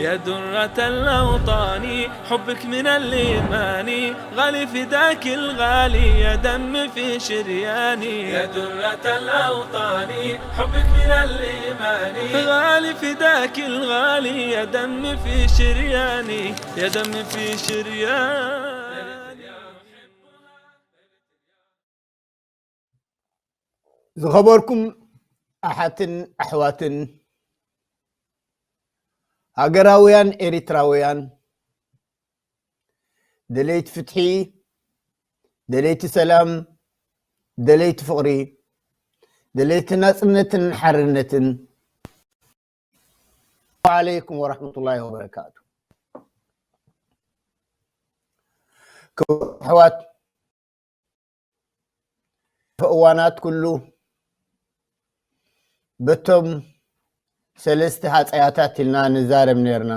يا درة الأوطان، حبك من الإيمان، غالي فداك الغالي، يا دم في شرياني. يا درة الأوطان، حبك من الإيمان، غالي فداك الغالي، يا دم في شرياني، يا دم في شرياني. ዝኸበርኩም ኣሓትን ኣሕዋትን ሃገራውያን ኤሪትራውያን፣ ደለይቲ ፍትሒ፣ ደለይቲ ሰላም፣ ደለይቲ ፍቕሪ፣ ደለይቲ ናጽነትን ሓርነትን፣ ዓለይኩም ወራህመቱላሂ ወበረካቱ። ክቡራት ኣሕዋት፣ እዋናት ኩሉ በቶም ሰለስተ ሃጸያታት ኢልና ንዛረብ ነርና።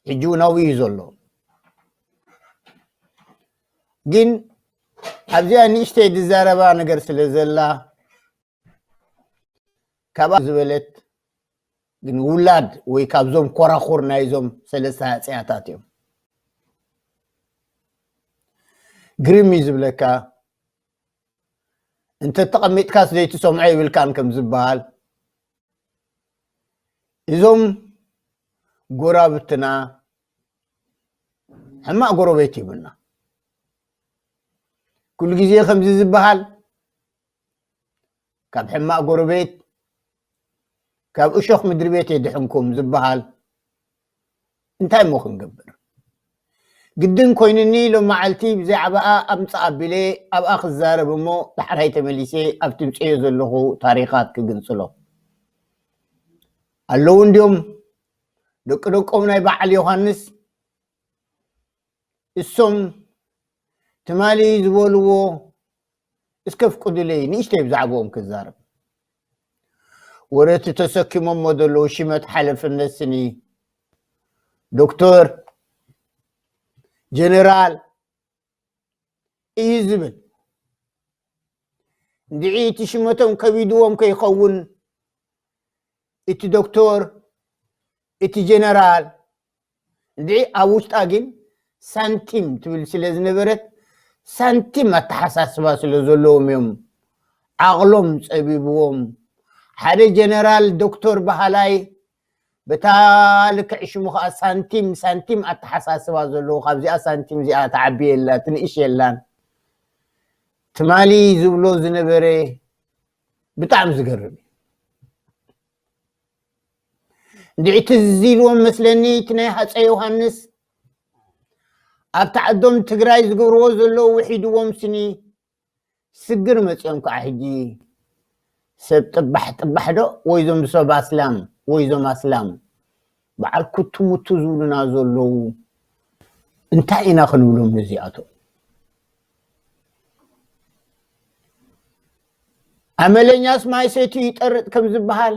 ሕጂ እውን ኣብኡ እዩ ዘሎ። ግን ኣብዚኣ ንእሽተይ ዝዛረባ ነገር ስለ ዘላ፣ ካብኣ ዝበለት ግን ውላድ ወይ ካብዞም ኮራኹር ናይዞም ሰለስተ ሃጸያታት እዮም። ግርም እዩ ዝብለካ። እንተ ተቐሚጥካስ ዘይትሰምዖ ይብልካን ከም ዝበሃል፣ እዞም ጎራብትና ሕማቕ ጎረቤት ይብልና። ኩሉ ግዜ ከምዚ ዝበሃል፣ ካብ ሕማቕ ጎረቤት፣ ካብ እሾኽ ምድሪ ቤት የድሕንኩም ዝበሃል እንታይ እሞ ክንገብር? ግድን ኮይኑኒ ሎም መዓልቲ ብዛዕባኣ ኣምጽእ ኣቢለ ኣብኣ ክዛረብ እሞ፣ ዳሕራይ ተመሊሰ ኣብቲ ምጽኤዮ ዘለኹ ታሪኻት ክግንጽሎ። ኣለዉ እንድዮም ደቂ ደቆም ናይ በዓል ዮሃንስ፣ እሶም ትማሊ ዝበልዎ እስከ ፍቁዱለይ ንእሽተይ ብዛዕባኦም ክዛረብ። ወረቲ ተሰኪሞሞ ዘለዉ ሽመት ሓለፍነት ስኒ ዶክተር፣ ጀነራል እዩ ዝብል። እንድዒ እቲ ሽመቶም ከቢድዎም ከይኸውን እቲ ዶክተር፣ እቲ ጀነራል፣ እንድዒ ኣብ ውሽጣ ግን ሳንቲም ትብል ስለ ዝነበረት፣ ሳንቲም ኣተሓሳስባ ስለ ዘለዎም እዮም ዓቕሎም ጸቢብዎም። ሓደ ጀነራል ዶክተር በሃላይ በታ ልክዕ ሽሙ ኸዓ ሳንቲም፣ ሳንቲም ኣተሓሳስባ ዘለዎ፣ ካብዚኣ ሳንቲም እዚኣ ትዓቢ የላ፣ ትንእሽ የላን። ትማሊ ዝብሎ ዝነበረ ብጣዕሚ ዝገርም እዩ። እንድዒ ትዝ ኢልዎም መስለኒ እቲ ናይ ሃፀይ ዮሃንስ ኣብቲ ዓዶም ትግራይ ዝገብርዎ ዘለዉ ውሒድዎም ስኒ ስግር መፅኦም ከዓ ሕጂ ሰብ ጥባሕ ጥባሕ ዶ ወይ ዞም ሰብ ኣስላም ወይ ዞም ኣስላም በዓል ኩቱ ሙቱ ዝብሉና ዘለዉ እንታይ ኢና ክንብሎም ነዚኣቶም? ኣመለኛስ ማይ ሰትዩ ይጠርጥ ከም ዝበሃል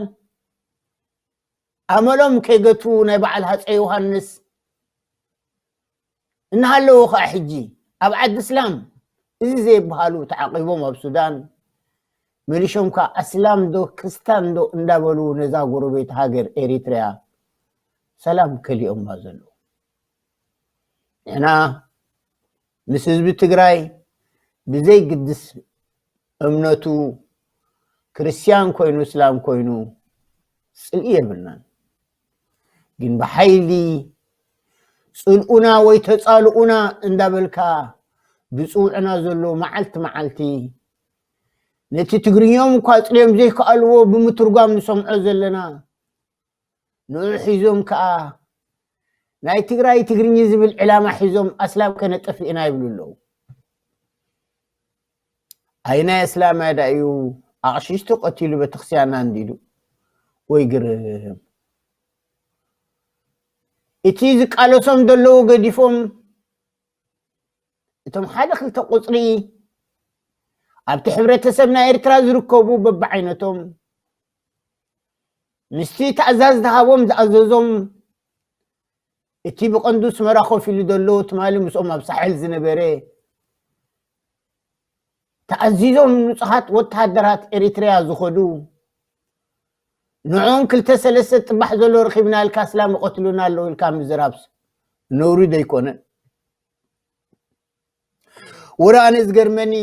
ኣመሎም ከይገቱ ናይ በዓል ሃፀይ ዮሃንስ እናሃለዉ ከዓ ሕጂ ኣብ ዓዲ እስላም እዚ ዘይበሃሉ ተዓቂቦም ኣብ ሱዳን መሊሾም ከዓ ኣስላም ዶ ክርስታን ዶ እንዳበሉ ነዛ ጎረቤት ሃገር ኤሪትሪያ ሰላም ከሊኦማ ዘለዉ። ንሕና ምስ ህዝቢ ትግራይ ብዘይግድስ እምነቱ ክርስትያን ኮይኑ እስላም ኮይኑ ፅልኢ የብልናን። ግን ብሓይሊ ፅልኡና ወይ ተፃልኡና እንዳበልካ ዝፅውዕና ዘሎ መዓልቲ መዓልቲ ነቲ ትግርኛኦም እኳ ፅልዮም ዘይከኣልዎ ብምትርጓም ንሰምዖ ዘለና ንዑ ሒዞም ከዓ ናይ ትግራይ ትግርኛ ዝብል ዕላማ ሒዞም ኣስላም ከነጥፍ ኢና ይብሉ ኣለዉ። ኣይናይ ኣስላማይ ዳ እዩ ኣቕሽሽቲ ቀቲሉ ቤተክርስትያንና እንዲሉ? ወይ ግርም። እቲ ዝቃለሶም ዘለዉ ገዲፎም እቶም ሓደ ክልተ ቁፅሪ ኣብቲ ሕብረተሰብ ናይ ኤርትራ ዝርከቡ በብዓይነቶም ምስቲ ታእዛዝ ዝሃቦም ዝኣዘዞም እቲ ብቐንዱ ኣስመራ ኮፍ ኢሉ ዘሎ ትማሊ ምስኦም ኣብ ሳሕል ዝነበረ ተኣዚዞም ንጹሃት ወተሃደራት ኤሪትሪያ ዝኸዱ ንዕኦም ክልተ ሰለስተ ጥባሕ ዘሎ ረኺብና ኢልካ እስላም ይቐትሉና ኣለዉ ኢልካ ምዝራብስ ነውሪ ዶ ኣይኮነን? ወረ ኣነ ዝገርመኒ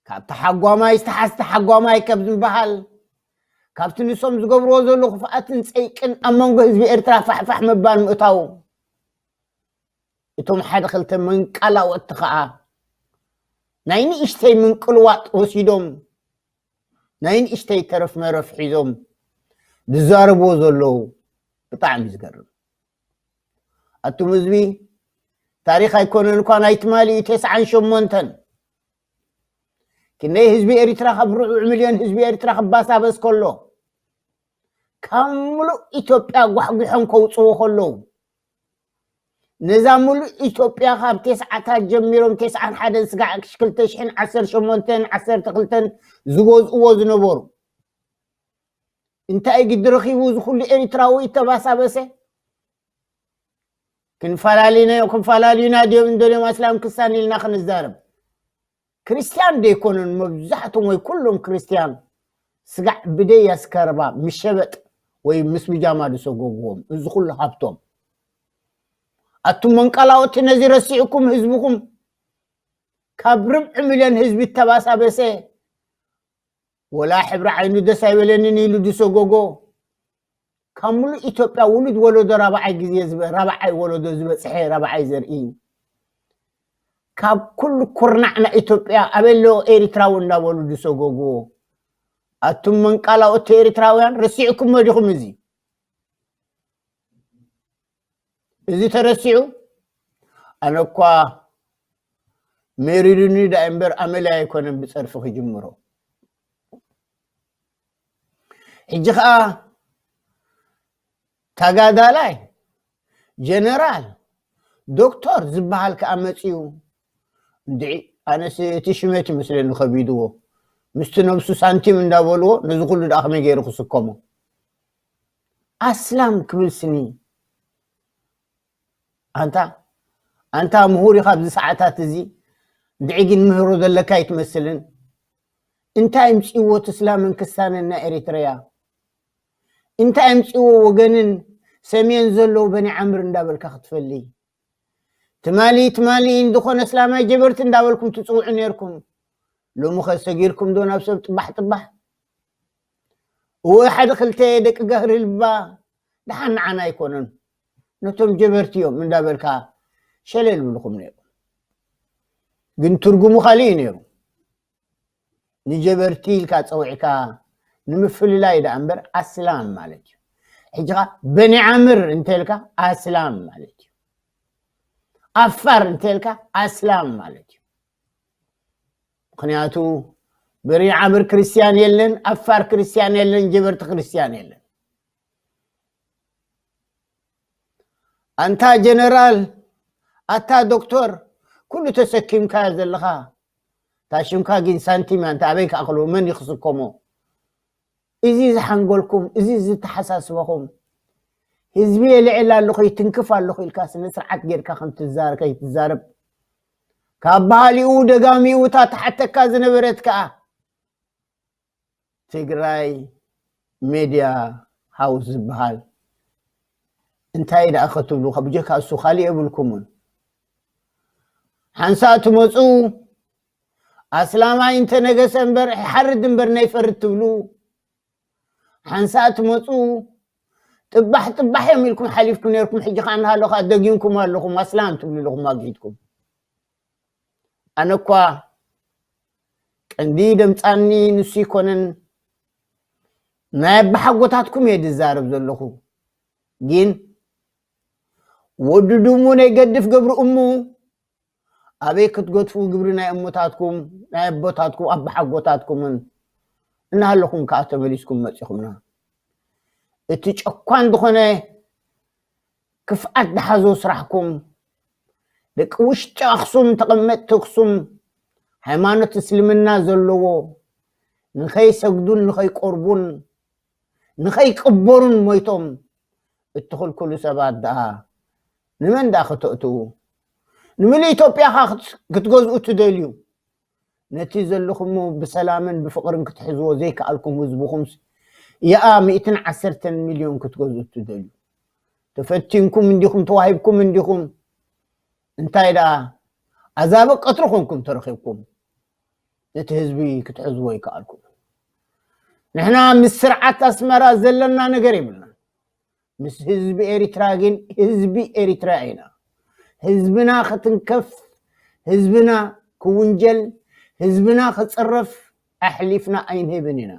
ካብ ተሓጓማይ ዝተሓዝ ተሓጓማይ ካብ ዝበሃል ካብቲ ንሶም ዝገብርዎ ዘሎ ክፍኣትን ጸይቅን ኣብ መንጎ ህዝቢ ኤርትራ ፋሕፋሕ ምባል ምእታው እቶም ሓደ ክልተ መንቀላወጥቲ ኸኣ ናይ ንእሽተይ ምንቅልዋጥ ወሲዶም ናይ ንእሽተይ ተረፍ መረፍ ሒዞም ዝዛረብዎ ዘለዉ ብጣዕሚ ዝገርም። ኣቱም ህዝቢ ታሪኽ ኣይኮነን እኳ ናይ ትማሊ እዩ ተስዓን ሸሞንተን ክንደይ ህዝቢ ኤሪትራ ካብ ርዑዕ ሚልዮን ህዝቢ ኤሪትራ ክባሳበስ ከሎ ካብ ሙሉእ ኢትዮጵያ ጓሕጒሖም ከውፅዎ ከለዉ ነዛ ሙሉእ ኢትዮጵያ ካብ ተስዓታት ጀሚሮም ተስዓን ሓደን ስጋዕ ክልተ ሽሕን ዓሰርተ ሸሞንተን ዓሰርተ ክልተን ዝገዝእዎ ዝነበሩ እንታይ ግዲ ረኺቡ እዚ ኩሉ ኤሪትራዊ ይተባሳበሰ? ክንፈላሊና ክንፈላልዩና ድዮም እንደልዮም ኣስላም ክሳን ኢልና ክንዛረብ? ክርስትያን ደይኮኑን መብዛሕቶም ወይ ኩሎም ክርስትያን ስጋዕ ብደይ ኣስከረባ ምሸበጥ ወይ ምስ ብጃማ ዝሰጎግዎም እዚ ኩሉ ሃብቶም ኣቱም መንቀላውቲ ነዚ ረሲዕኩም ህዝብኩም ካብ ርብዒ ሚልዮን ህዝቢ ተባሳበሰ ወላ ሕብሪ ዓይኑ ደስ ኣይበለንን ኢሉ ዝሰጎጎ ካብ ሙሉእ ኢትዮጵያ ውሉድ ወለዶ ራብዓይ ግዜ ዝበ- ራብዓይ ወለዶ ዝበፅሐ ራብዓይ ዘርኢ ካብ ኩሉ ኩርናዕ ናይ ኢትዮጵያ ኣበሎ ኤሪትራዊ እንዳበሉ ዝሰጎግዎ ኣቱም መንቃላኦት ኤሪትራውያን ረሲዕኩሞ ዲኹም እዚ እዚ ተረሲዑ ኣነ እኳ ሜሪዱኒ ዳኣ እምበር ኣመለይ ኣይኮነን ብፀርፊ ክጅምሮ ሕጂ ከዓ ተጋዳላይ ጀነራል ዶክተር ዝበሃል ከዓ መፅዩ እንድዒ ኣነስ እቲ ሽመት ይመስለኒ ከቢድዎ ምስቲ ነብሱ ሳንቲም እንዳበልዎ ነዚ ኩሉ ደኣ ከመይ ገይሩ ክስከሞ ኣስላም ክብል ስኒ ኣንታ ኣንታ ምሁር ኢኻ ኣብዚ ሰዓታት እዚ እንድዒ ግን ምህሮ ዘለካ ኣይትመስልን እንታይ ምፅእዎ ትስላምን ክስታንን ናይ ኤሪትረያ እንታይ ምፅእዎ ወገንን ሰሜን ዘለዉ በኒ ዓምር እንዳበልካ ክትፈልይ ትማሊ ትማሊ ዝኾነ እስላማይ ጀበርቲ እንዳበልኩም ትፅውዑ ነርኩም ሎሚ ኸ ሰጊርኩም ዶ ናብ ሰብ ጥባሕ ጥባሕ እወ ሓደ ክልተ ደቂ ጋህሪ ልባ ደሓን ንዓና ኣይኮነን ነቶም ጀበርቲ እዮም እንዳበልካ ሸለል ብልኹም ነይሩ ግን ትርጉሙ ካሊእ እዩ ነይሩ ንጀበርቲ ኢልካ ፀዊዕካ ንምፍልላይ ደኣ እምበር ኣስላም ማለት እዩ ሕጂ ኸ በኒ ዓምር እንተልካ ኣስላም ማለት እዩ ኣፋር እንተልካ ኣስላም ማለት እዩ ምክንያቱ በኒ ዓምር ክርስትያን የለን ኣፋር ክርስትያን የለን ጀበርቲ ክርስትያን የለን ኣንታ ጀነራል ኣታ ዶክተር ኩሉ ተሰኪምካ ዘለኻ እታ ሽምካ ግን ሳንቲም እያ እንተ ኣበይ ክኣኽሎ መን ይኽስከሞ እዚ ዝሓንጎልኩም እዚ ዝተሓሳስበኹም ህዝቢ የልዕል ኣለኹ ይትንክፍ ኣለኹ ኢልካ ስነ ስርዓት ጌርካ ከም ትዛር ከይትዛረብ ካብ ባህሊኡ ደጋሚኡ እታ ተሓተካ ዝነበረት ከኣ ትግራይ ሜድያ ሃውስ ዝበሃል እንታይ ደኣ ክትብሉ ካብ ብጀካ እሱ ካሊእ የብልኩምን ሓንሳእ ትመፁ ኣስላማይ እንተነገሰ እምበር ይሓርድ እምበር ነይፈርድ ትብሉ ሓንሳእ ትመፁ ጥባሕ ጥባሕ እዮም ኢልኩም ሓሊፍኩም ነርኩም ሕጂ ከዓ እናሃለኹ ደጊምኩም ኣለኹም ኣስላም ትብሉ ኣለኹም ኣግሂድኩም ኣነ እኳ ቀንዲ ደምፃኒ ንሱ ይኮነን ናይ ኣባሓጎታትኩም እየ ዝዛረብ ዘለኹ ግን ወዲ ድሙ ናይ ገድፍ ገብሪ እሙ ኣበይ ክትገድፉ ግብሪ ናይ እሞታትኩም ናይ ኣቦታትኩም ኣባሓጎታትኩምን እናሃለኹም ከዓ ተመሊስኩም መፂኹምና እቲ ጨኳን ዝኾነ ክፍኣት ዝሓዞ ስራሕኩም ደቂ ውሽጢ ኣኽሱም ተቐመጥቲ ኣኽሱም ሃይማኖት እስልምና ዘለዎ ንኸይሰግዱን ንኸይቆርቡን ንኸይቅበሩን ሞይቶም እትኽልክሉ ሰባት ደኣ ንመን ደኣ ከተእትዉ ንምሉእ ኢትዮጵያ ኻ ክትገዝኡ ትደልዩ ነቲ ዘለኹሞ ብሰላምን ብፍቕርን ክትሕዝዎ ዘይከኣልኩም ህዝብኹምስ፣ ያኣ ሚእትን ዓሰርተን ሚልዮን ክትገዝኡ ትደልዩ? ተፈቲንኩም እንዲኹም፣ ተዋሂብኩም እንዲኹም። እንታይ ደኣ፣ ኣዛብእ ቀትሪ ኮንኩም ተረኺብኩም፣ ነቲ ህዝቢ ክትሕዝዎ ኣይከኣልኩም። ንሕና ምስ ስርዓት ኣስመራ ዘለና ነገር የብልናን። ምስ ህዝቢ ኤሪትራ ግን ህዝቢ ኤሪትራ ኢና። ህዝብና ክትንከፍ፣ ህዝብና ክውንጀል፣ ህዝብና ክጽረፍ ኣሕሊፍና ኣይንህብን ኢና።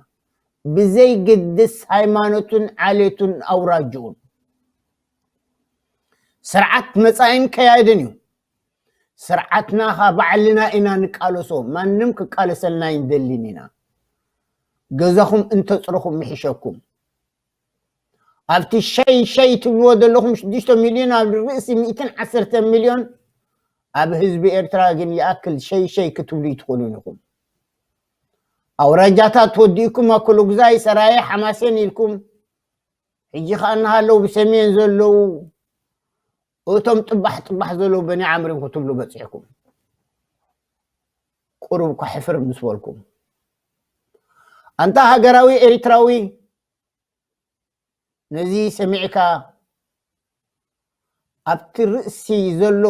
ብዘይግድስ ሃይማኖቱን ዓሌቱን ኣውራጅኡን። ስርዓት መጻኢን ከያድን እዩ። ስርዓትና ኸኣ ባዕልና ኢና ንቃለሶ። ማንም ክቃለሰልና ኣይንደልን ኢና። ገዛኹም እንተጽረኹም ምሒሸኩም። ኣብቲ ሸይ ሸይ ትብልዎ ዘለኹም ሽዱሽተ ሚልዮን ኣብ ርእሲ ሚእትን ዓሰርተ ሚልዮን ኣብ ህዝቢ ኤርትራ ግን ይኣክል ሸይ ሸይ ክትብሉ ይትኽእሉን ኢኹም። ኣውራጃታት ወዲእኩም ኣኮሎጉዛይ፣ ሰራየ፣ ሓማሴን ኢልኩም፣ ሕጂ ኸኣ እናሃለዉ ብሰሜን ዘለዉ እቶም ጥባሕ ጥባሕ ዘለዉ በኒ ዓምሪም ክትብሉ በጺሕኩም። ቁሩብ እኳ ሕፍር ምስ በልኩም። ኣንታ ሃገራዊ ኤሪትራዊ፣ ነዚ ሰሚዕካ ኣብቲ ርእሲ ዘሎ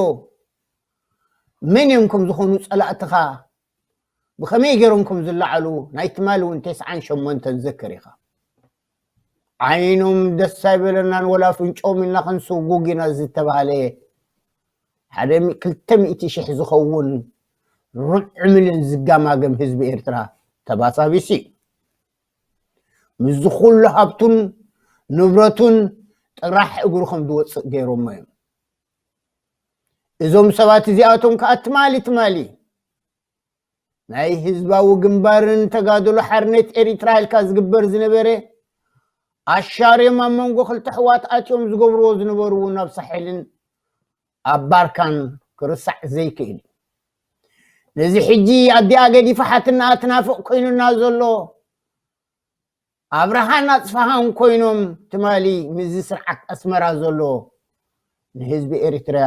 መን እዮም ከም ዝኾኑ ጸላእትኻ ብኸመይ ገይሮም ከም ዝለዓሉ ናይ ትማሊ እውን ተስዓን ሸሞንተን ዘክር ኢኻ። ዓይኖም ደስ ኣይበለናን ወላ ኣፍንጭኦም ኢልና ክንስጉግ ኢና ዝተባህለ ሓደ ሚ-፣ ክልተ ሚእቲ ሽሕ ዝኸውን ርዑምልን ዝጋማገም ህዝቢ ኤርትራ ተባሳቢሲ። ምስዚ ኩሉ ሃብቱን ንብረቱን ጥራሕ እግሩ ከም ዝወጽእ ገይሮሞ እዮም። እዞም ሰባት እዚኣቶም ከኣ ትማሊ ትማሊ ናይ ህዝባዊ ግንባርን ተጋድሎ ሓርነት ኤሪትራ ኢልካ ዝግበር ዝነበረ ኣሻርዮም ኣብ መንጎ ክልተ ኣሕዋት ኣትዮም ዝገብርዎ ዝነበሩ እውን ኣብ ሳሕልን ኣብ ባርካን ክርሳዕ ዘይክእል እዩ። ነዚ ሕጂ ኣዲኣ ገዲፋ ሓትናኣ ትናፍቕ ኮይኑና ዘሎ ኣብርሃን ኣጽፍሃን ኮይኖም ትማሊ ምስዚ ስርዓት ኣስመራ ዘሎ ንህዝቢ ኤሪትርያ፣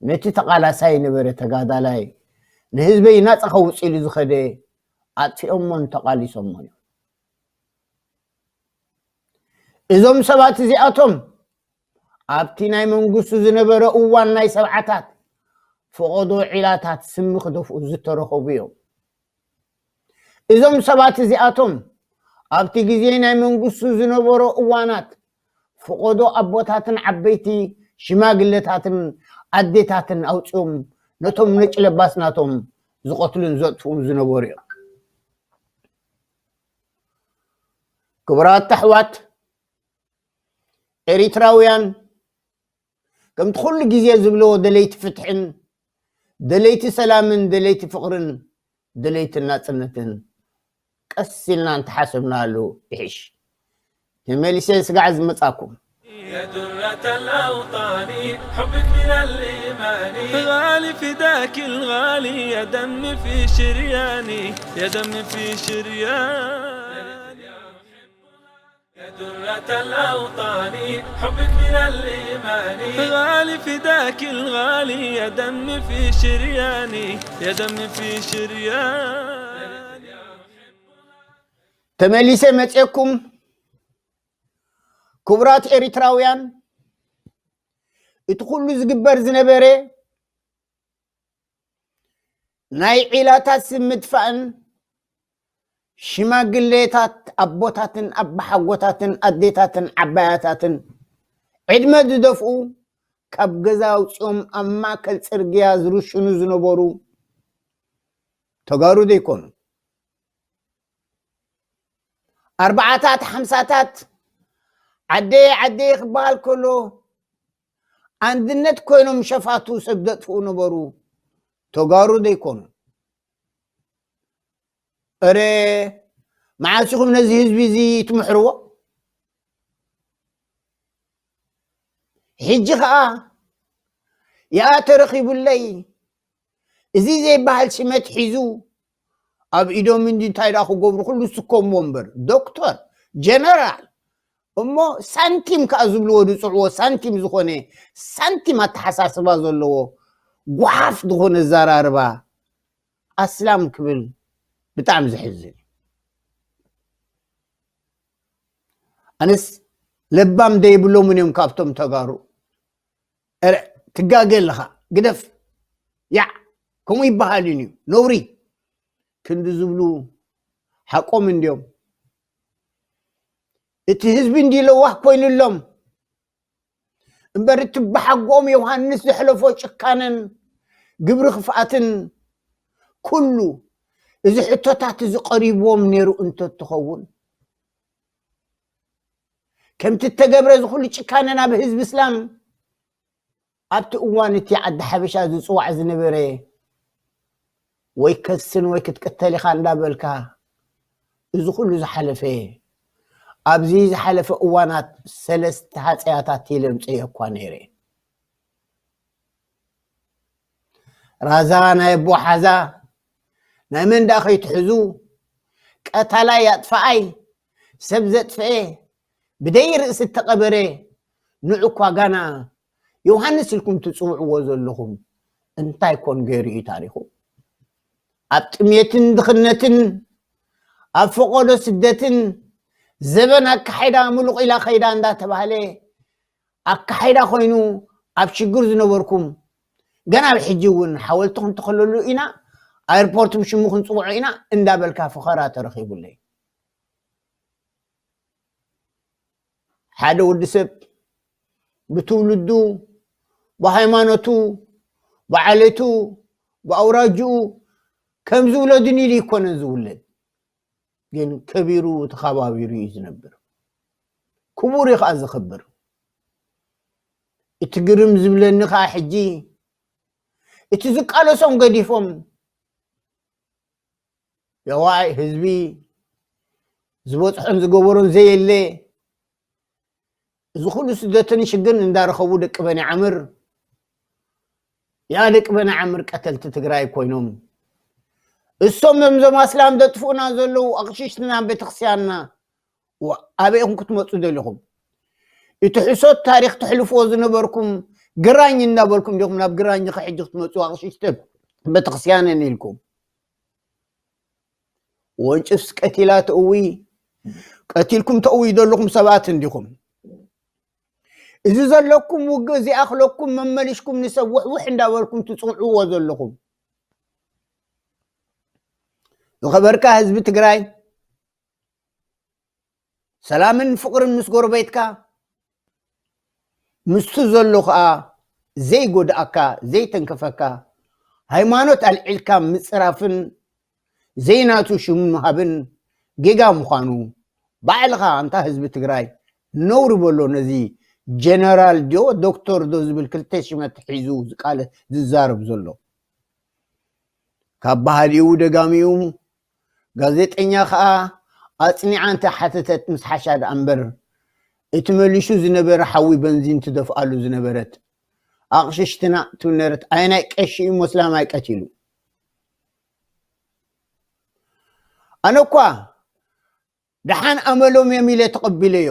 ነቲ ተቓላሳይ ነበረ ተጋዳላይ፣ ንህዝበይ ናጻ ከውጽእ ኢሉ ዝኸደ ኣጥፊኦሞን ተቓሊሶሞን እዮም። እዞም ሰባት እዚኣቶም ኣብቲ ናይ መንግስቱ ዝነበረ እዋን ናይ ሰብዓታት ፈቐዶ ዒላታት ስሚ ክደፍኡ ዝተረኸቡ እዮም። እዞም ሰባት እዚኣቶም ኣብቲ ግዜ ናይ መንግስቱ ዝነበሮ እዋናት ፈቐዶ ኣቦታትን ዓበይቲ ሽማግለታትን ኣዴታትን ኣውጺኦም ነቶም ነጭ ለባስ ናቶም ዝቐትሉን ዘጥፍኡን ዝነበሩ እዮም። ክቡራት ኣሕዋት ኤሪትራውያን፣ ከምቲ ኩሉ ግዜ ዝብልዎ ደለይቲ ፍትሕን ደለይቲ ሰላምን ደለይቲ ፍቕርን ደለይቲ ናጽነትን ቀስ ኢልና እንተሓሰብናሉ ይሕሽ። ተመሊሰ ስጋዕ ዝመጻኩም። يا درة الأوطان، حبك من الإيمان. غالي فداك الغالي، يا دم في شرياني، يا دم في شرياني. يا درة الأوطان، حبك من الإيمان. غالي فداك الغالي، يا دم في شرياني، يا دم في شرياني. ተመሊሰ መጽኤኩም። ክቡራት ኤሪትራውያን፣ እቲ ኩሉ ዝግበር ዝነበረ ናይ ዒላታት ስም ምጥፋእን ሽማግሌታት ኣቦታትን ኣባሓጎታትን ኣዴታትን ዓባያታትን ዕድመ ዝደፍኡ ካብ ገዛ ኣውጺኦም ኣብ ማእከል ጽርግያ ዝርሽኑ ዝነበሩ ተጋሩ ዘይኮኑ። ኣርባዓታት ሓምሳታት ዓደየ ዓደየ ክበሃል ከሎ ኣንድነት ኮይኖም ሸፋቱ ሰብ ዘጥፍኡ ነበሩ። ተጋሩ ዘይኮኑ። እረ መዓስ ኢኹም ነዚ ህዝቢ እዚ ትምሕርዎ? ሕጂ ኸኣ ያኣ ተረኺቡለይ እዚ ዘይበሃል ሽመት ሒዙ ኣብ ኢዶም እንዲ እንታይ ደኣ ክገብሩ ኩሉ ዝስከምዎ እምበር ዶክተር፣ ጀነራል እሞ ሳንቲም ከኣ ዝብልዎ ዝጽዕዎ ሳንቲም ዝኾነ ሳንቲም ኣተሓሳስባ ዘለዎ ጓሓፍ ዝኾነ ኣዘራርባ ኣስላም ክብል ብጣዕሚ ዘሕዝን እዩ። ኣነስ ለባም ደይብሎምን እዮም ካብቶም ተጋሩ። ኧረ ትጋገ ኣለኻ፣ ግደፍ፣ ያዕ፣ ከምኡ ይበሃል እዩ፣ ነውሪ። ክንዲ ዝብሉ ሓቆም እንድዮም። እቲ ህዝቢ እንዲ ለዋህ ኮይኑሎም እምበር፣ እቲ ብሓጎኦም ዮሃንስ ዘሕለፎ ጭካነን ግብሪ ክፍኣትን ኩሉ፣ እዚ ሕቶታት እዚ ቀሪብዎም ነይሩ እንተትኸውን፣ ከምቲ እተገብረ እዚ ኩሉ ጭካነ ናብ ህዝቢ እስላም፣ ኣብቲ እዋን እቲ ዓዲ ሓበሻ ዝጽዋዕ ዝነበረ ወይ ከስን ወይ ክትቅተል ኢኻ እንዳበልካ፣ እዚ ኩሉ ዝሓለፈ፣ ኣብዚ ዝሓለፈ እዋናት ሰለስተ ሃጸያታት ኢለ ምጸየኳ ነይረ። ራዛ ናይ ኣቦ ሓዛ፣ ናይ መን ደኣ ከይትሕዙ፣ ቀታላይ ኣጥፍኣይ፣ ሰብ ዘጥፍኤ፣ ብደይ ርእሲ እተቐበረ፣ ንዑ እኳ ጋና ዮሃንስ ኢልኩም ትጽውዕዎ ዘለኹም፣ እንታይ ኮን ገይሩ እዩ ታሪኹ? ኣብ ጥሜትን ድኽነትን፣ ኣብ ፈቐዶ ስደትን፣ ዘበን ኣካሒዳ ምሉቕ ኢላ ከይዳ እንዳተባህለ፣ ኣካሒዳ ኮይኑ ኣብ ሽግር ዝነበርኩም፣ ገና ኣብ ሕጂ እውን ሓወልቲ ክንተኽለሉ ኢና፣ ኣየርፖርት ብሽሙ ክንጽውዖ ኢና እንዳበልካ ፈኸራ ተረኺቡለይ። ሓደ ወዲ ሰብ ብትውልዱ፣ ብሃይማኖቱ፣ ብዓሌቱ፣ ብኣውራጅኡ ከም ዝውለድን ኢሉ ይኮነን ዝውለድ። ግን ከቢሩ ተኸባቢሩ እዩ ዝነብር። ክቡር እዩ ከዓ ዝኽብር። እቲ ግርም ዝብለኒ ከዓ ሕጂ፣ እቲ ዝቃለሶም ገዲፎም፣ የዋይ ህዝቢ ዝበፅሖን ዝገበሮን ዘየለ፣ እዚ ኩሉ ስደትን ሽግርን እንዳረኸቡ ደቂ በኒ ዓምር፣ ያ ደቂ በኒ ዓምር ቀተልቲ ትግራይ ኮይኖም፣ እሶም እዮም እዞም ኣስላም ዘጥፍኡና ዘለዉ፣ ኣቕሽሽትና፣ ቤተክርስትያንና። ዋ፣ ኣበይ ኢኹም ክትመፁ ደሊኹም? እቲ ሕሶት ታሪኽ ትሕልፍዎ ዝነበርኩም ግራኝ እንዳበልኩም ዲኹም ናብ ግራኝ ኸ ሕጂ ክትመፁ ኣቕሽሽትን ቤተክርስትያንን ኢልኩም? ወንጭፍስ ቀቲላ ተእዊ፣ ቀቲልኩም ተእዊ ዘለኹም ሰባት እንዲኹም። እዚ ዘለኩም ውግእ እዚኣኽለኩም መመሊሽኩም ንሰብ ውሕውሕ እንዳበልኩም ትፅውዕዎ ዘለኹም። ዝኸበርካ ህዝቢ ትግራይ፣ ሰላምን ፍቕርን ምስ ጎረቤትካ፣ ምስቱ ዘሎ ኸዓ ዘይጎድኣካ፣ ዘይተንከፈካ፣ ሃይማኖት ኣልዒልካ ምጽራፍን ዘይናቱ ሽም ምሃብን ጌጋ ምዃኑ ባዕልኻ ኣንታ ህዝቢ ትግራይ ነውሪ በሎ። ነዚ ጀነራል ዶ ዶክተር ዶ ዝብል ክልተ ሽመት ሒዙ ዝቃለ-፣ ዝዛረብ ዘሎ። ካብ ባህሊኡ ደጋሚኡ፣ ጋዜጠኛ ኸዓ ኣጽኒዓ እንተሓተተት ምስ ሓሻ ደኣ እምበር፣ እቲ መሊሹ ዝነበረ ሓዊ በንዚን ትደፍኣሉ ዝነበረት ኣቕሽሽትና ትብል ነበረት። ኣየናይ ቀሺ እዩ ሞስላማይ ቀቲሉ? ኣነ እኳ ደሓን ኣመሎም እዮም ኢለ ተቐቢለዮ።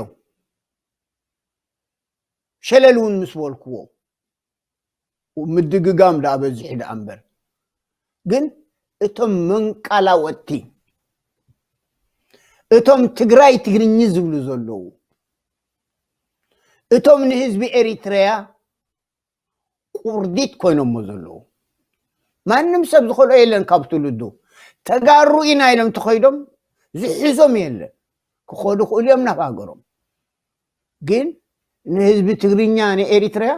ሸለል እውን ምስ በልክዎ፣ ምድግጋም ደኣ በዚሑ ደኣ እምበር፣ ግን እቶም መንቃላወጥቲ፣ እቶም ትግራይ ትግርኝ ዝብሉ ዘለዉ፣ እቶም ንህዝቢ ኤሪትረያ ቁርዲት ኮይኖሞ ዘለዉ፣ ማንም ሰብ ዝኸልኦ የለን ካብ ትውልዱ። ተጋሩ ኢና ኢሎም ተኸይዶም ዝሕዞም የለን። ክኸዱ ክእሉ እዮም ናብ ሃገሮም። ግን ንህዝቢ ትግርኛ፣ ንኤሪትርያ፣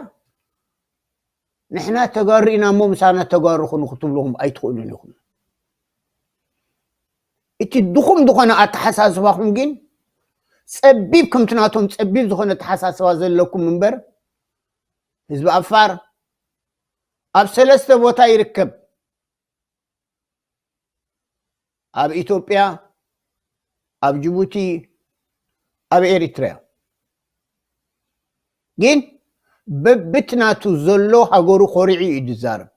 ንሕና ተጋሩ ኢና እሞ ምሳና ተጋሩ ኩኑ ክትብልኹም ኣይትኽእሉን ኢኹም። እቲ ድኹም ዝኾነ ኣተሓሳስባኹም ግን ጸቢብ፣ ከምቲ ናቶም ጸቢብ ዝኾነ ኣተሓሳስባ ዘለኩም እምበር፣ ህዝቢ ዓፋር ኣብ ሰለስተ ቦታ ይርከብ። ኣብ ኢትዮጵያ፣ ኣብ ጅቡቲ፣ ኣብ ኤሪትርያ። ግን በብት ናቱ ዘሎ ሃገሩ ኮሪዑ እዩ ዝዛረብ።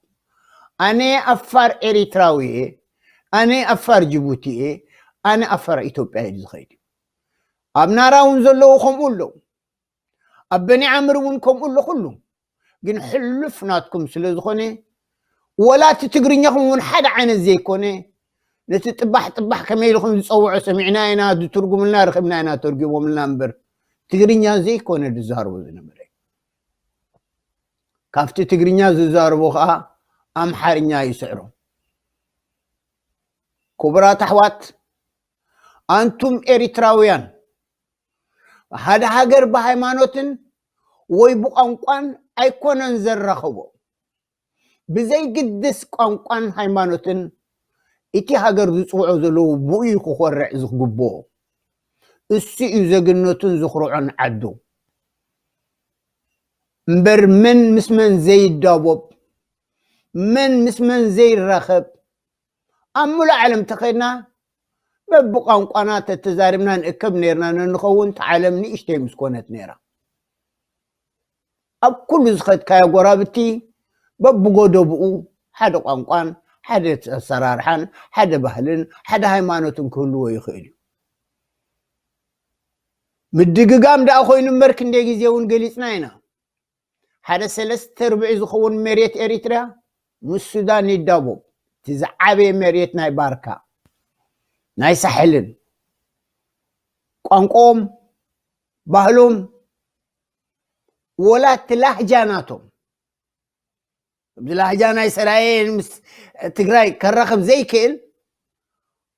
ኣነ ኣፋር ኤሪትራዊ እየ፣ ኣነ ኣፋር ጅቡቲ እየ፣ ኣነ ኣፋር ኢትዮጵያ እዩ ዝኸይድ። ኣብ ናራ እውን ዘለዉ ከምኡ ኣለዉ። ኣብ በኒ ዓምር እውን ከምኡ ኣሎ ኩሉ። ግን ሕሉፍ ናትኩም ስለ ዝኾነ፣ ወላ እቲ ትግርኛኹም እውን ሓደ ዓይነት ዘይኮነ፣ ነቲ ጥባሕ ጥባሕ ከመይ ኢልኩም ዝፀውዖ ሰሚዕና ኢና፣ ዝትርጉምልና ረኺብና ኢና፣ ተርጉሞምልና እምበር፣ ትግርኛ ዘይኮነ ዝዛረቦ ዝነበረ። ካብቲ ትግርኛ ዝዛረቦ ከዓ ኣምሓርኛ ይስዕሮ። ክቡራት ኣሕዋት፣ ኣንቱም ኤሪትራውያን፣ ሓደ ሃገር ብሃይማኖትን ወይ ብቋንቋን ኣይኮነን ዘራኽቦ። ብዘይግድስ ቋንቋን ሃይማኖትን፣ እቲ ሃገር ዝፅውዖ ዘለዉ ብኡ እዩ ክኾርዕ ዝግብኦ። እሱ እዩ ዘግነቱን ዝኽርዖን ዓዱ። እምበር መን ምስ መን ዘይዳቦብ፣ መን ምስ መን ዘይራኸብ፣ ኣብ ሙሉእ ዓለም ተኸድና በብቋንቋና ተተዛሪብና ንእከብ ነርና ነንኸውን፣ እታ ዓለም ንእሽተይ ምስ ኮነት ነይራ። ኣብ ኩሉ ዝኸድካዮ ጎራብቲ በብጎደብኡ ሓደ ቋንቋን ሓደ ኣሰራርሓን ሓደ ባህልን ሓደ ሃይማኖትን ክህልዎ ይኽእል እዩ። ምድግጋም ደኣ ኮይኑ እምበር ክንደይ ግዜ እውን ገሊጽና ኢና። ሓደ ሰለስተ ርብዒ ዝኸውን መሬት ኤሪትርያ ምስ ሱዳን ይዳቦብ። እቲ ዝዓበየ መሬት ናይ ባርካ፣ ናይ ሳሕልን፣ ቋንቋኦም፣ ባህሎም፣ ወላ እቲ ላህጃ ናቶም፣ ኣብዚ ላህጃ ናይ ሰራየ ምስ ትግራይ ከራኽብ ዘይክእል፣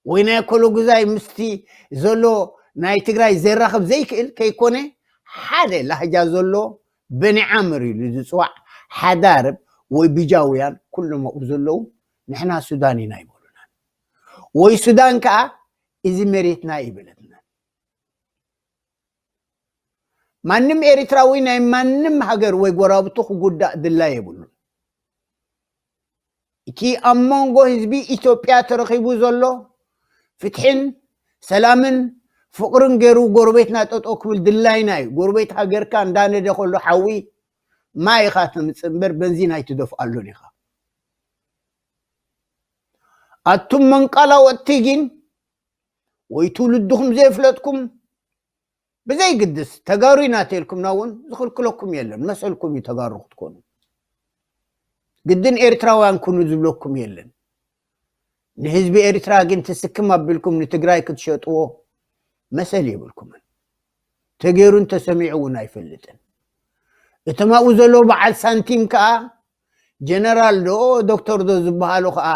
ወይ ናይ ኮሎጉዛይ ምስቲ ዘሎ ናይ ትግራይ ዘራኽብ ዘይክእል ከይኮነ፣ ሓደ ላህጃ ዘሎ በኒ ዓምር ኢሉ ዝፅዋዕ ሓዳርብ ወይ ብጃውያን ኩሎም ኣብኡ ዘለዉ ንሕና ሱዳን ኢና ይበሉና። ወይ ሱዳን ከዓ እዚ መሬትና ይበለትና። ማንም ኤሪትራዊ ናይ ማንም ሃገር ወይ ጎራብቱ ክጉዳእ ድላይ የብሉን። እቲ ኣብ መንጎ ህዝቢ ኢትዮጵያ ተረኺቡ ዘሎ ፍትሕን ሰላምን ፍቕርን ገይሩ ጎረቤትና ጠጠው ክብል ድላይና እዩ። ጎረቤት ሃገርካ እንዳነደ ከሎ ሓዊ ማይ ኢኻ ተምፅእ እምበር በንዚን ኣይትደፍኣሉን ኢኻ። ኣቱም መንቃላወጥቲ ግን ወይ ትውልድኹም ዘየፍለጥኩም ብዘይግድስ ተጋሩ ኢና ተልኩምና እውን ዝኽልክለኩም የለን። መሰልኩም እዩ ተጋሩ ክትኮኑ። ግድን ኤርትራውያን ኩኑ ዝብለኩም የለን። ንህዝቢ ኤርትራ ግን ትስክም ኣቢልኩም ንትግራይ ክትሸጥዎ መሰል የብልኩምን። ተገይሩን ተሰሚዑ እውን ኣይፈልጥን። እቶም ኣብኡ ዘለዉ በዓል ሳንቲም ከዓ ጀነራል ዶ ዶክተር ዶ ዝበሃሉ ከዓ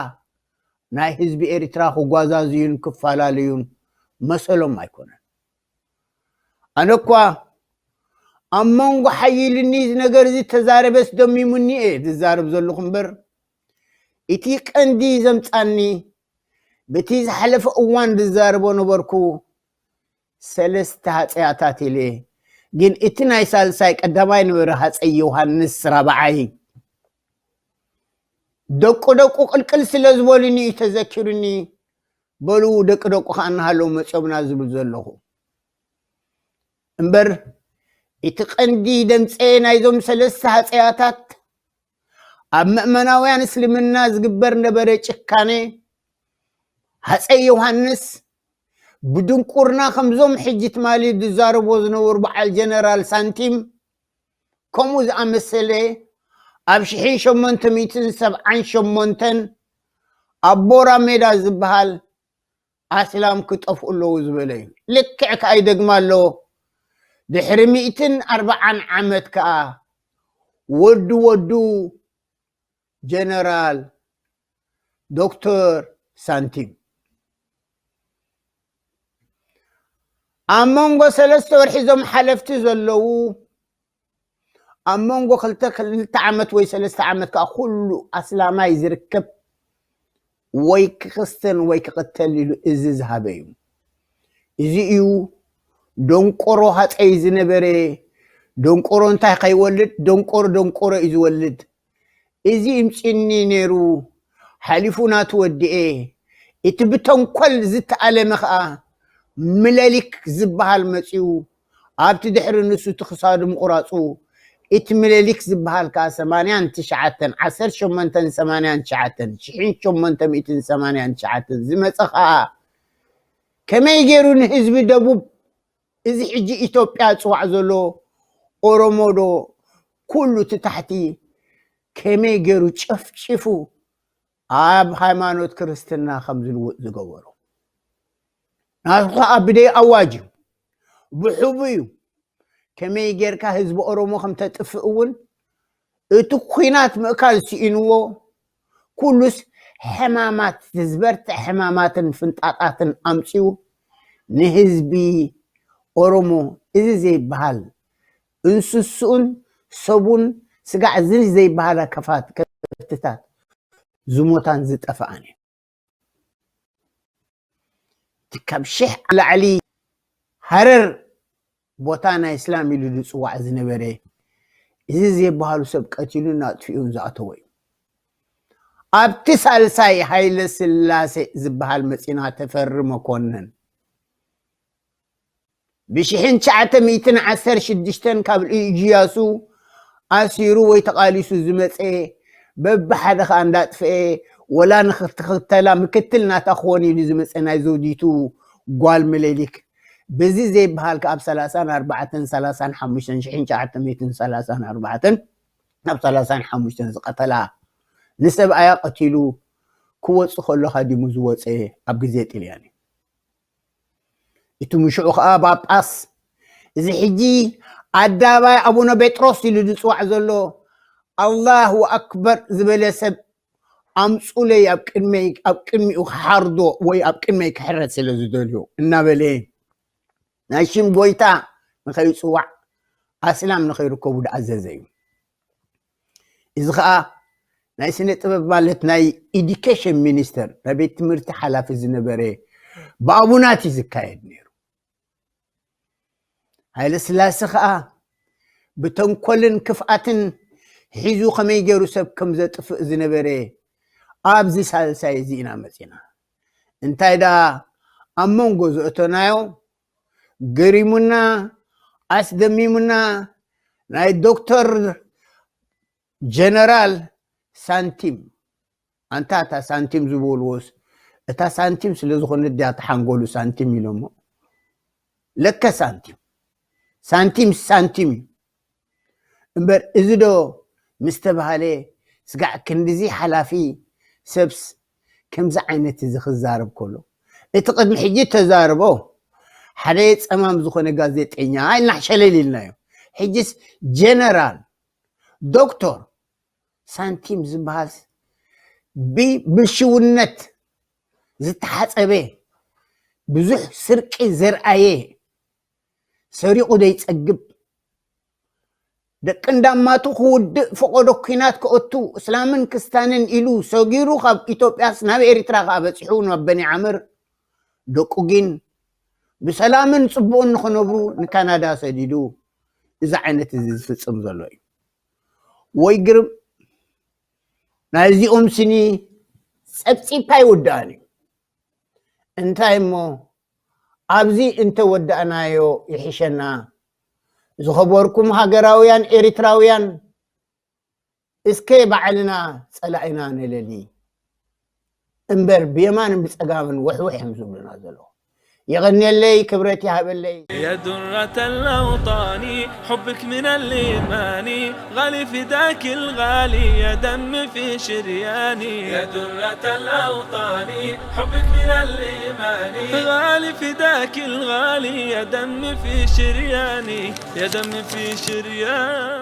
ናይ ህዝቢ ኤርትራ ክጓዛዝዩን ክፈላለዩን መሰሎም ኣይኮነን። ኣነ እኳ ኣብ መንጎ ሓይልኒ እዚ ነገር እዚ ተዛረበስ ደሚሙኒ እየ ዝዛረብ ዘለኹ እምበር፣ እቲ ቀንዲ ዘምጻኒ በቲ ዝሓለፈ እዋን ዝዛረቦ ነበርኩ። ሰለስተ ሃፀያታት ኢለ፣ ግን እቲ ናይ ሳልሳይ ቀዳማይ ነበረ ሃፀይ ዮሃንስ ራብዓይ። ደቁ ደቁ ቅልቅል ስለ ዝበሉኒ እዩ ተዘኪሩኒ። በሉ ደቂ ደቁ ከዓ እናሃለዉ መፅዮምና ዝብል ዘለኹ እምበር፣ እቲ ቀንዲ ደምፀ ናይዞም ሰለስተ ሃፀያታት ኣብ ምእመናውያን እስልምና ዝግበር ነበረ ጭካኔ፣ ሃፀይ ዮሃንስ ብድንቁርና ከምዞም ሕጂ ትማሊ ዝዛረብዎ ዝነበሩ በዓል ጀነራል ሳንቲም ከምኡ ዝኣመሰለ ኣብ ሽሕን ሸሞንተ ሚእትን ሰብዓን ሸሞንተን ኣብ ቦራ ሜዳ ዝበሃል ኣስላም ክጠፍኡ ኣለዉ ዝበለ እዩ። ልክዕ ከኣ ይደግማ ኣለዎ። ድሕሪ ሚእትን ኣርብዓን ዓመት ከኣ ወዱ ወዱ ጀነራል ዶክተር ሳንቲም ኣብ መንጎ ሰለስተ ወርሒ እዞም ሓለፍቲ ዘለዉ ኣብ መንጎ ክልተ ክልተ ዓመት ወይ ሰለስተ ዓመት ከዓ ኩሉ ኣስላማይ ዝርከብ ወይ ክክስተን ወይ ክቕተል ኢሉ እዚ ዝሃበ እዩ። እዚ እዩ ደንቆሮ ሃፀይ ዝነበረ። ደንቆሮ እንታይ ከይወልድ ደንቆሮ ደንቆሮ እዩ ዝወልድ። እዚ ይምፅኒ ነይሩ ሓሊፉ ናቱ ወድኤ። እቲ ብተንኮል ዝተኣለመ ከዓ ምለሊክ ዝበሃል መፅዩ ኣብቲ ድሕሪ ንሱ እቲ ክሳዱ ምቑራፁ እቲ ምለሊክ ዝበሃል ከዓ ሰማንያን ትሽዓተን ዓሰርተ ሸሞንተን ሰማንያን ትሽዓተን ሽሕን ሸሞንተ ሚእትን ሰማንያን ትሽዓተን ዝመፀ ከዓ ከመይ ገይሩ ንህዝቢ ደቡብ እዚ ሕጂ ኢትዮጵያ ዝፅዋዕ ዘሎ ኦሮሞ ዶ ኩሉ እቲ ታሕቲ ከመይ ገይሩ ጨፍጪፉ ኣብ ሃይማኖት ክርስትና ከም ዝልውጥ ዝገበሩ። ናቱ ከዓ ብደይ ኣዋጅ እዩ፣ ብሕቡ እዩ። ከመይ ጌርካ ህዝቢ ኦሮሞ ከም ተጥፍእ እውን እቲ ኲናት ምእካል ስኢንዎ፣ ኩሉስ ሕማማት፣ ዝበርትዕ ሕማማትን ፍንጣጣትን ኣምፅኡ ንህዝቢ ኦሮሞ። እዚ ዘይበሃል እንስስኡን ሰቡን ስጋዕ ዝን ዘይበሃላ ከፋት ከፍትታት ዝሞታን ዝጠፍኣን እዩ። እቲ ካብ ሽሕ ላዕሊ ሃረር ቦታ ናይ እስላም ኢሉ ዝፅዋዕ ዝነበረ፣ እዚ ዘይበሃሉ ሰብ ቀቲሉን ኣጥፊኡን ዝኣተወ እዩ። ኣብቲ ሳልሳይ ሃይለ ስላሴ ዝበሃል መፂና፣ ተፈሪ መኮንን ብሽሕን ትሽዓተ ሚእትን ዓሰርተ ሽዱሽተን ካብ ኢያሱ ኣሲሩ ወይ ተቓሊሱ ዝመፀ፣ በብሓደ ከዓ እንዳጥፍኤ፣ ወላ ንክትክተላ ምክትል ናታ ክኾን ኢሉ ዝመፀ ናይ ዘውዲቱ ጓል ምኒልክ። በዚ ዘይበሃል ከዓ ኣብ ሰላሳን ኣርባዕተን፣ ሰላሳን ሓሙሽተን፣ ሽሕን ትሽዓተ ሚእትን ሰላሳን ኣርባዕተን፣ ኣብ ሰላሳን ሓሙሽተን ዝቐተላ፣ ንሰብኣያ ቀቲሉ ክወፅ ከሎ ሃዲሙ ዝወፀ ኣብ ግዜ ጥልያን እዩ። እቲ ምሽዑ ከዓ ጳጳስ፣ እዚ ሕጂ ኣዳባይ ኣቡነ ጴጥሮስ ኢሉ ዝፅዋዕ ዘሎ ኣላሁ ኣክበር ዝበለ ሰብ ኣምፁለይ፣ ኣብ ቅድመይ፣ ኣብ ቅድሚኡ ክሓርዶ ወይ ኣብ ቅድመይ ክሕረድ ስለ ዝደልዮ እናበለ ናይ ሽም ጎይታ ንኸይፅዋዕ ኣስላም ንኸይርከቡ ዝኣዘዘ እዩ። እዚ ኸዓ ናይ ስነ ጥበብ ማለት ናይ ኤዱኬሽን ሚኒስተር፣ ናይ ቤት ትምህርቲ ሓላፊ ዝነበረ ብኣቡናት እዩ ዝካየድ ነይሩ። ሃይለ ስላሴ ኸዓ ብተንኮልን ክፍኣትን ሒዙ ከመይ ገይሩ ሰብ ከም ዘጥፍእ ዝነበረ ኣብዚ ሳልሳይ እዚ ኢና መፂና። እንታይ ደኣ ኣብ መንጎ ዘእተናዮ ገሪሙና ኣስደሚሙና ናይ ዶክተር ጀነራል ሳንቲም። ኣንታ እታ ሳንቲም ዝበልዎስ፣ እታ ሳንቲም ስለ ዝኾነ ድያ ተሓንጎሉ ሳንቲም ኢሎሞ? ለከ ሳንቲም፣ ሳንቲም ሳንቲም እዩ እምበር፣ እዚ ዶ ምስ ተባሃለ፣ ስጋዕ ክንድዚ ሓላፊ ሰብስ ከምዚ ዓይነት እዚ ክዛረብ ከሎ፣ እቲ ቅድሚ ሕጂ ተዛርቦ ሓደ ጸማም ዝኾነ ጋዜጠኛ ኢልና ሸለል ኢልናዮ። ሕጂስ ጀነራል ዶክተር ሳንቲም ዝበሃል ብብልሽውነት ዝተሓጸበ፣ ብዙሕ ስርቂ ዘርኣየ፣ ሰሪቑ ዘይጸግብ፣ ደቂ እንዳማቱ ክውድእ፣ ፈቐዶ ኲናት ከእቱ፣ እስላምን ክስታንን ኢሉ ሰጊሩ ካብ ኢትዮጵያስ ናብ ኤሪትራ ከኣ በጺሑ፣ ናብ በኒ ዓምር፣ ደቁ ግን ብሰላምን ጽቡቕን ንኽነብሩ ንካናዳ ሰዲዱ፣ እዚ ዓይነት እዚ ዝፍጽም ዘሎ እዩ። ወይ ግርም፣ ናይዚኦም ስኒ ጸብጺብካ ኣይውድኣን እዩ። እንታይ እሞ፣ ኣብዚ እንተወዳእናዮ ይሕሸና። ዝኸበርኩም ሃገራውያን ኤሪትራውያን፣ እስከ ባዕልና ጸላኢና ንለሊ እምበር፣ ብየማንን ብጸጋምን ውሕውሕ እዮም ዝብሉና ዘለዉ። የቐንየለይ፣ ክብረት ይሃበለይ። يا درة الأوطان، حبك من الإيمان، غالي فداك الغالي، يا دم في شرياني. يا درة الأوطان، حبك من الإيمان، غالي فداك الغالي، يا دم في شرياني، يا دم في شرياني.